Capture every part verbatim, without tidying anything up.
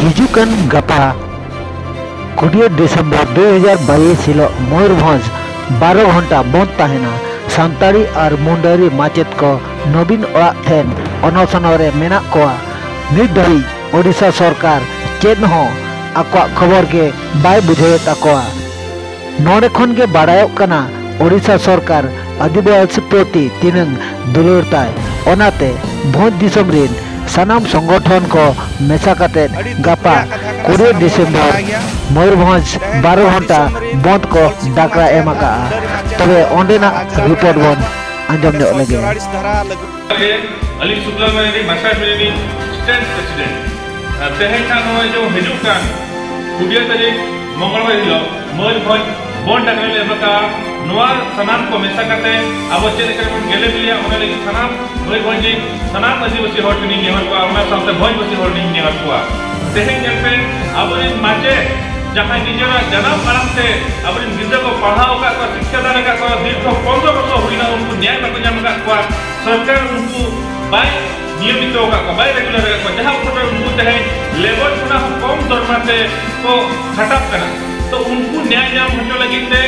ᱦᱤᱡᱩᱜ ᱠᱟᱱ ᱜᱟᱯᱟ ᱠᱩᱲᱤᱭᱟᱹ ᱰᱤᱥᱮᱢᱵᱚᱨ ᱫᱩ ᱦᱟᱡᱟᱨ ᱵᱟᱭᱤᱥ ᱦᱤᱞᱳᱜ ᱢᱚᱭᱩᱨᱵᱷᱚᱸᱡᱽ ᱵᱟᱨᱚ ᱜᱷᱚᱱᱴᱟ ᱵᱚᱱᱫ ᱛᱟᱦᱮᱱᱟ᱾ ᱥᱟᱱᱛᱟᱲᱤ ᱟᱨ ᱢᱩᱱᱰᱟᱹᱨᱤ ᱢᱟᱪᱮᱫ ᱠᱚ ᱱᱚᱵᱤᱱ ᱚᱲᱟᱜ ᱴᱷᱮᱱ ᱚᱱᱚᱥᱚᱱᱚ ᱨᱮ ᱢᱮᱱᱟᱜ ᱠᱚᱣᱟ᱾ ᱱᱤᱛ ᱫᱷᱟᱹᱵᱤᱡ ᱳᱰᱤᱥᱟ ᱥᱚᱨᱠᱟᱨ ᱪᱮᱫ ᱦᱚᱸ ᱟᱠᱚᱣᱟᱜ ᱠᱷᱚᱵᱚᱨ ᱜᱮ ᱵᱟᱭ ᱵᱩᱡᱷᱟᱹᱣᱮᱫ ᱛᱟᱠᱚᱣᱟ᱾ ᱱᱚᱰᱮ ᱠᱷᱚᱱ ᱜᱮ ᱵᱟᱲᱟᱭᱚᱜ ᱠᱟᱱᱟ ᱳᱰᱤᱥᱟ ᱥᱚᱨᱠᱟᱨ ᱟᱹᱫᱤᱵᱟᱹᱥᱤ ᱯᱨᱚᱛᱤ ᱛᱤᱱᱟᱹᱝ ᱫᱩᱞᱟᱹᱲ ᱛᱟᱭ᱾ ᱚᱱᱟᱛᱮ ᱵᱷᱚᱸᱡᱽ ᱫᱤᱥᱚᱢ ᱨᱤᱱ ᱥᱟᱱᱟᱢ ᱥᱚᱝᱜᱚᱴᱷᱚᱱ ᱠᱚ ᱢᱮᱥᱟ ᱠᱟᱛᱮ ᱜᱟᱯᱟ ᱠᱩᱲᱤ ᱰᱤᱥᱮᱢᱵᱚᱨ ᱢᱚᱭᱩᱨᱵᱷᱚᱸᱡᱽ ᱵᱟᱨᱚ ᱜᱷᱚᱱᱴᱟ ᱵᱚᱱᱫ ᱠᱚ ᱰᱟᱠᱨᱟ ᱮᱢ ᱟᱠᱟᱫᱼᱟ᱾ ᱛᱚᱵᱮ ᱚᱸᱰᱮᱱᱟᱜ ᱨᱤᱯᱳᱨᱴ ᱵᱚᱱ ᱟᱸᱡᱚᱢ ᱧᱚᱜ ᱞᱮᱜᱮ᱾ ᱟᱹᱞᱤᱧ ᱥᱩᱠᱞᱟᱞ ᱢᱟᱨᱰᱤ, ᱢᱟᱥᱟᱭ ᱢᱟᱨᱰᱤ, ᱥᱴᱮᱴ ᱯᱨᱮᱥᱤᱰᱮᱱᱴ᱾ ᱟᱨ ᱛᱮᱦᱮᱧ ᱱᱟᱜ ᱱᱚᱜᱼᱚᱭ ᱡᱮ ᱦᱤᱡᱩᱜ ᱠᱟᱱ ᱠᱩᱲᱤᱭᱟᱹ ᱛᱟᱹᱨᱤᱠᱷ ᱢᱚᱝᱜᱚᱞᱵᱟᱨ ᱦᱤᱞᱳᱜ ᱢᱚᱭᱩᱨᱵᱷᱚᱸᱡᱽ ᱵᱚᱱᱫ ᱰᱟᱠᱨᱟ ᱞᱮ ᱮᱢ ᱟᱠᱟᱫᱼᱟ᱾ ᱱᱚᱣᱟ ᱥᱟᱱᱟᱢ ᱠᱚ ᱢᱮᱥᱟ ᱠᱟᱛᱮ ᱟᱵᱚ ᱪᱮᱫ ᱞᱮᱠᱟ ᱵᱚᱱ ᱜᱮᱞᱮ ᱵᱤᱞᱤᱭᱟ, ᱚᱱᱟ ᱞᱟᱹᱜᱤᱫ ᱥᱟᱱᱟᱢ ᱢᱚᱭᱩᱨᱵᱷᱚᱸᱡᱽ ᱨᱤᱱ ᱥᱟᱱᱟᱢ ᱟᱹᱫᱤᱵᱟᱹᱥᱤ ᱦᱚᱲ ᱴᱷᱮᱱᱤᱧ ᱱᱮᱦᱚᱨ ᱠᱚᱣᱟ, ᱚᱱᱟ ᱥᱟᱶᱛᱮ ᱵᱷᱚᱸᱡᱽ ᱵᱟᱹᱥᱤ ᱦᱚᱲ ᱞᱤᱧ ᱱᱮᱦᱚᱨ ᱠᱚᱣᱟ᱾ ᱛᱮᱦᱮᱧ ᱧᱮᱞ ᱯᱮ, ᱟᱵᱚᱨᱮᱱ ᱢᱟᱪᱮᱫ ᱡᱟᱦᱟᱸᱭ ᱱᱤᱡᱮᱨᱟᱜ ᱡᱟᱱᱟᱢ ᱟᱲᱟᱝ ᱛᱮ ᱟᱵᱚᱨᱮᱱ ᱜᱤᱫᱽᱨᱟᱹ ᱠᱚ ᱯᱟᱲᱦᱟᱣ ᱟᱠᱟᱫ ᱠᱚᱣᱟ, ᱥᱤᱠᱠᱷᱟ ᱫᱟᱱ ᱟᱠᱟᱫ ᱠᱚᱣᱟ, ᱫᱤᱨᱜᱷᱚ ᱯᱚᱱᱨᱚ ᱵᱚᱪᱷᱚᱨ ᱦᱩᱭᱱᱟ, ᱩᱱᱠᱩ ᱧᱟᱭ ᱵᱟᱠᱚ ᱧᱟᱢ ᱟᱠᱟᱫ ᱠᱚᱣᱟ᱾ ᱥᱚᱨᱠᱟᱨ ᱩᱱᱠᱩ ᱵᱟᱭ ᱱᱤᱭᱚᱢᱤᱛᱚ ᱟᱠᱟᱫ ᱠᱚᱣᱟ, ᱵᱟᱭ ᱨᱮᱜᱩᱞᱟᱨ ᱟᱠᱟᱫ ᱠᱚᱣᱟ, ᱡᱟᱦᱟᱸ ᱩᱯᱚᱨ ᱩᱱᱠᱩ ᱛᱮᱦᱮᱧ ᱞᱮᱵᱚᱨ ᱠᱷᱚᱱᱟᱜ ᱦᱚᱸ ᱠᱚᱢ ᱫᱚᱨᱢᱟ ᱛᱮ ᱠᱚ ᱠᱷᱟᱴᱟᱜ ᱠᱟᱱᱟ᱾ ᱛᱚ ᱩᱱᱠᱩ ᱧᱟᱭ ᱧᱟᱢ ᱦᱚᱪᱚ ᱞᱟᱹᱜᱤᱫ ᱛᱮ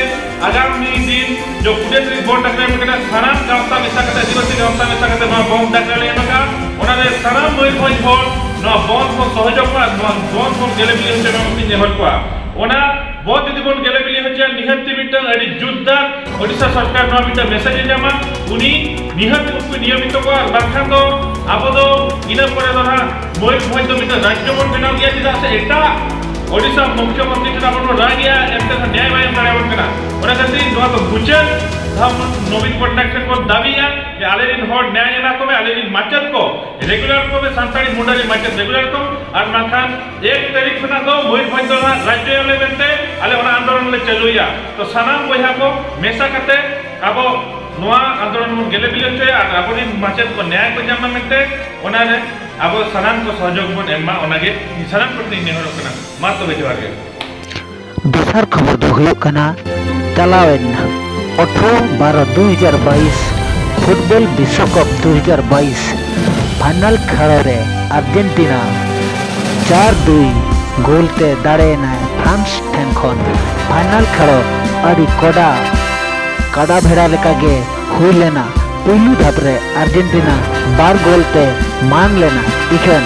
ᱟᱜᱟᱢᱤ ᱫᱤᱱ ᱡᱚ ᱠᱩᱲᱤ ᱛᱟᱹᱨᱤᱠᱷ ᱵᱚᱱᱫ ᱰᱟᱠᱨᱟ ᱮᱢ ᱠᱟᱱᱟ, ᱥᱟᱱᱟᱢ ᱜᱟᱶᱛᱟ ᱢᱮᱥᱟ ᱠᱟᱛᱮ, ᱟᱹᱫᱤᱵᱟᱹᱥᱤ ᱜᱟᱶᱛᱟ ᱢᱮᱥᱟ ᱠᱟᱛᱮ ᱱᱚᱣᱟ ᱵᱚᱱᱫ ᱰᱟᱠᱨᱟ ᱞᱮ ᱮᱢ ᱟᱠᱟᱫᱼᱟ᱾ ᱚᱱᱟᱨᱮ ᱥᱟᱱᱟᱢ ᱢᱚᱭᱩᱨᱵᱷᱚᱸᱡᱽ ᱦᱚᱲ ᱱᱚᱣᱟ ᱵᱚᱱᱫ ᱠᱚ ᱥᱚᱦᱚᱡᱳᱜᱽ ᱢᱟ, ᱟᱨ ᱱᱚᱣᱟ ᱵᱚᱱᱫ ᱵᱚᱱ ᱜᱮᱞᱮ ᱵᱤᱞᱤ ᱦᱚᱪᱚᱭ ᱢᱟ ᱢᱮᱱᱛᱮᱧ ᱱᱮᱦᱚᱨ ᱠᱚᱣᱟ᱾ ᱚᱱᱟ ᱵᱚᱱᱫ ᱡᱩᱫᱤ ᱵᱚᱱ ᱜᱮᱞᱮ ᱵᱤᱞᱤ ᱦᱚᱪᱚᱭᱟ, ᱱᱤᱦᱟᱹᱛ ᱛᱮ ᱢᱤᱫᱴᱟᱝ ᱟᱹᱰᱤ ᱡᱳᱨᱫᱟᱨ ᱳᱰᱤᱥᱟ ᱥᱚᱨᱠᱟᱨ ᱱᱚᱣᱟ ᱢᱤᱫᱴᱟᱝ ᱢᱮᱥᱮᱡᱽ ᱮ ᱧᱟᱢᱟ᱾ ᱩᱱᱤ ᱱᱤᱦᱟᱹᱛ ᱩᱱᱠᱩ ᱱᱤᱭᱚᱢᱤᱛᱚ ᱠᱚᱣᱟ, ᱟᱨ ᱵᱟᱝᱠᱷᱟᱱ ᱫᱚ ᱟᱵᱚ ᱫᱚ ᱤᱱᱟᱹ ᱯᱚᱨᱮ ᱫᱚ ᱱᱟᱦᱟᱜ ᱢᱚᱭᱩᱨᱵᱷᱚᱸᱡᱽ ᱫᱚ ᱢᱤᱫᱴᱟᱝ ᱨᱟᱡᱽᱡᱚ ᱵᱚᱱ ᱵᱮᱱᱟᱣ ᱜᱮᱭᱟ, ᱪᱮᱫᱟᱜ ᱥᱮ ᱮᱴᱟᱜ ᱳᱰᱤᱥᱟ ᱢᱩᱠᱷᱭᱚᱢᱚᱱᱛᱨᱤ ᱴᱷᱮᱱ ᱟᱵᱚ ᱵᱚᱱ ᱨᱟᱜ ᱜᱮᱭᱟ, ᱮᱱᱛᱮ ᱨᱮᱦᱚᱸ ᱧᱟᱭ ᱵᱟᱭ ᱮᱢ ᱫᱟᱲᱮᱭᱟᱵᱚᱱ ᱠᱟᱱᱟ᱾ ᱚᱱᱟ ᱠᱷᱟᱹᱛᱤᱨ ᱱᱚᱣᱟ ᱫᱚ ᱢᱩᱪᱟᱹᱫ ᱫᱷᱟᱣ ᱱᱚᱵᱤᱱ ᱯᱚᱴᱱᱟᱭᱮᱠ ᱴᱷᱮᱱ ᱵᱚᱱ ᱫᱟᱹᱵᱤᱭᱟ ᱡᱮ ᱟᱞᱮ ᱨᱮᱱ ᱦᱚᱲ ᱧᱟᱭ ᱮᱢᱟ ᱠᱚᱢᱮ, ᱟᱞᱮ ᱨᱮᱱ ᱢᱟᱪᱮᱫ ᱠᱚ ᱨᱮᱜᱩᱞᱟᱨ ᱠᱚᱢᱮ, ᱥᱟᱱᱛᱟᱲᱤ ᱢᱩᱱᱰᱟᱹᱨᱤ ᱢᱟᱪᱮᱫ ᱨᱮᱜᱩᱞᱟᱨ ᱠᱚᱢ, ᱟᱨ ᱵᱟᱝᱠᱷᱟᱱ ᱮᱠ ᱛᱟᱹᱨᱤᱠᱷ ᱠᱷᱚᱱᱟᱜ ᱫᱚ ᱢᱚᱭᱩᱨᱵᱷᱚᱸᱡᱽ ᱫᱚ ᱱᱟᱦᱟᱜ ᱨᱟᱡᱽᱡᱚᱭᱟᱞᱮ ᱢᱮᱱᱛᱮ ᱟᱞᱮ ᱚᱱᱟ ᱟᱱᱫᱳᱞᱚᱱ ᱞᱮ ᱪᱟᱹᱞᱩᱭᱟ᱾ ᱛᱚ ᱥᱟᱱᱟᱢ ᱵᱚᱭᱦᱟ ᱠᱚ ᱢᱮᱥᱟ ᱠᱟᱛᱮ ᱟᱵᱚ ᱱᱚᱣᱟ ᱟᱱᱫᱳᱞᱚᱱ ᱵᱚᱱ ᱜᱮᱞᱮ ᱵᱤᱞᱤ ᱦᱚᱪᱚᱭᱟ ᱟᱨ ᱟᱵᱚᱨᱮᱱ ᱢᱟᱪᱮᱫ ᱠᱚ ᱱᱮᱭᱟᱭ ᱠᱚ ᱧᱟᱢ ᱢᱟ ᱢᱮᱱᱛᱮ ᱚᱱᱟᱨᱮ ᱟᱵᱚ ᱥᱟᱱᱟᱢ ᱠᱚ ᱥᱚᱦᱚᱡᱳᱜᱽ ᱵᱚᱱ ᱮᱢ ᱢᱟ, ᱚᱱᱟᱜᱮ ᱤᱧ ᱥᱟᱱᱟᱢ ᱠᱚᱴᱷᱮᱱ ᱤᱧ ᱱᱮᱦᱚᱨᱚᱜ ᱠᱟᱱᱟ᱾ ᱢᱟ ᱛᱚᱵᱮ ᱡᱚᱦᱟᱨ ᱜᱮ᱾ ᱫᱚᱥᱟᱨ ᱠᱷᱚᱵᱚᱨ ᱫᱚ ᱦᱩᱭᱩᱜ ᱠᱟᱱᱟ, ᱪᱟᱞᱟᱣᱮᱱ ᱟᱴᱷᱨᱚ ᱵᱟᱨᱚ ᱫᱩ ᱦᱟᱡᱟᱨ ᱵᱟᱭᱤᱥ ᱯᱷᱩᱴᱵᱚᱞ ᱵᱤᱥᱥᱚᱠᱟᱯ ᱫᱩ ᱦᱟᱡᱟᱨ ᱵᱟᱭᱤᱥ ᱯᱷᱟᱭᱱᱟᱞ ᱠᱷᱮᱞ ᱨᱮ ᱟᱨᱡᱮᱱᱴᱤᱱᱟ ᱪᱟᱨ ᱫᱩᱭ ᱜᱳᱞ ᱛᱮ ᱫᱟᱲᱮᱭᱮᱱᱟᱭ ᱯᱷᱨᱟᱱᱥ ᱴᱷᱮᱱ ᱠᱷᱚᱱ᱾ ᱯᱷᱟᱭᱱᱟᱞ ᱠᱷᱮᱞᱳᱰ ᱟᱹᱰᱤ ᱠᱚᱰᱟ ᱠᱟᱰᱟ ᱵᱷᱮᱲᱟ ᱞᱮᱠᱟᱜᱮ ᱦᱩᱭ ᱞᱮᱱᱟ᱾ ᱯᱩᱭᱞᱩ ᱫᱷᱟᱯ ᱨᱮ ᱟᱨᱡᱮᱱᱴᱤᱱᱟ ᱵᱟᱨ ᱜᱳᱞ ᱛᱮ ᱢᱟᱲᱟᱝ ᱞᱮᱱᱟ, ᱤᱠᱷᱟᱹᱱ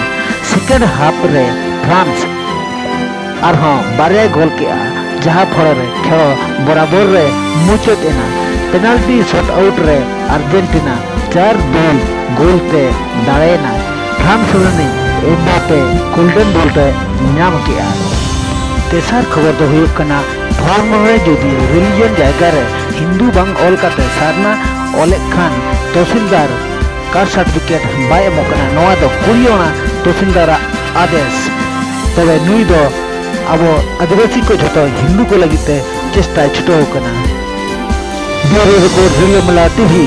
ᱥᱮᱠᱮᱱᱰ ᱦᱟᱯ ᱨᱮ ᱯᱷᱨᱟᱱᱥ ᱟᱨᱦᱚᱸ ᱵᱟᱨᱭᱟᱭ ᱜᱳᱞ ᱠᱮᱜᱼᱟ, ᱡᱟᱦᱟᱸ ᱯᱷᱚᱲᱚ ᱨᱮ ᱠᱷᱮᱞᱳ ᱵᱚᱨᱟᱵᱚᱨ ᱨᱮ ᱢᱩᱪᱟᱹᱫ ᱮᱱᱟ᱾ ᱯᱮᱱᱟᱞᱴᱤ ᱥᱚᱴ ᱟᱣᱩᱴ ᱨᱮ ᱟᱨᱡᱮᱱᱴᱤᱱᱟ ᱪᱟᱨ ᱫᱩᱭ ᱜᱳᱞ ᱛᱮ ᱫᱟᱲᱮᱭᱮᱱᱟ᱾ ᱯᱷᱨᱟᱱᱥ ᱨᱤᱱᱤᱡ ᱮᱢᱵᱟᱯᱮ ᱜᱳᱞᱰᱮᱱ ᱵᱚᱞ ᱨᱮ ᱧᱟᱢ ᱠᱮᱜᱼᱟ᱾ ᱛᱮᱥᱟᱨ ᱠᱷᱚᱵᱚᱨ ᱫᱚ ᱦᱩᱭᱩᱜ ᱠᱟᱱᱟ, ᱯᱷᱚᱨᱢ ᱨᱮ ᱡᱩᱫᱤ ᱨᱤᱞᱤᱡᱤᱭᱚᱱ ᱡᱟᱭᱜᱟ ᱨᱮ ᱦᱤᱱᱫᱩ ᱵᱟᱝ ᱚᱞ ᱠᱟᱛᱮ ᱥᱟᱨᱱᱟ ᱚᱞᱮᱫ ᱠᱷᱟᱱ ᱛᱚᱦᱥᱤᱞᱫᱟᱨ ᱠᱟᱥᱴ ᱥᱟᱨᱴᱤᱯᱷᱤᱠᱮᱴ ᱵᱟᱭ ᱮᱢᱚᱜ ᱠᱟᱱᱟ᱾ ᱱᱚᱣᱟ ᱫᱚ ᱠᱩᱲᱤ ᱚᱱᱟ ᱛᱚᱦᱥᱤᱞᱫᱟᱨᱟᱜ ᱟᱫᱮᱥ᱾ ᱛᱚᱵᱮ ᱱᱩᱭ ᱫᱚ ᱟᱵᱚ ᱟᱹᱫᱤᱵᱟᱹᱥᱤ ᱠᱚ ᱡᱷᱚᱛᱚ ᱦᱤᱱᱫᱩ ᱠᱚ ᱞᱟᱹᱜᱤᱫ ᱛᱮ ᱪᱮᱥᱴᱟᱭ ᱪᱷᱩᱴᱟᱹᱣ ᱠᱟᱱᱟ᱾ ᱵᱤᱭᱩᱨᱳ ᱨᱤᱯᱳᱨᱴ, ᱨᱤᱞᱟᱹᱢᱟᱞᱟ ᱴᱤᱵᱷᱤ᱾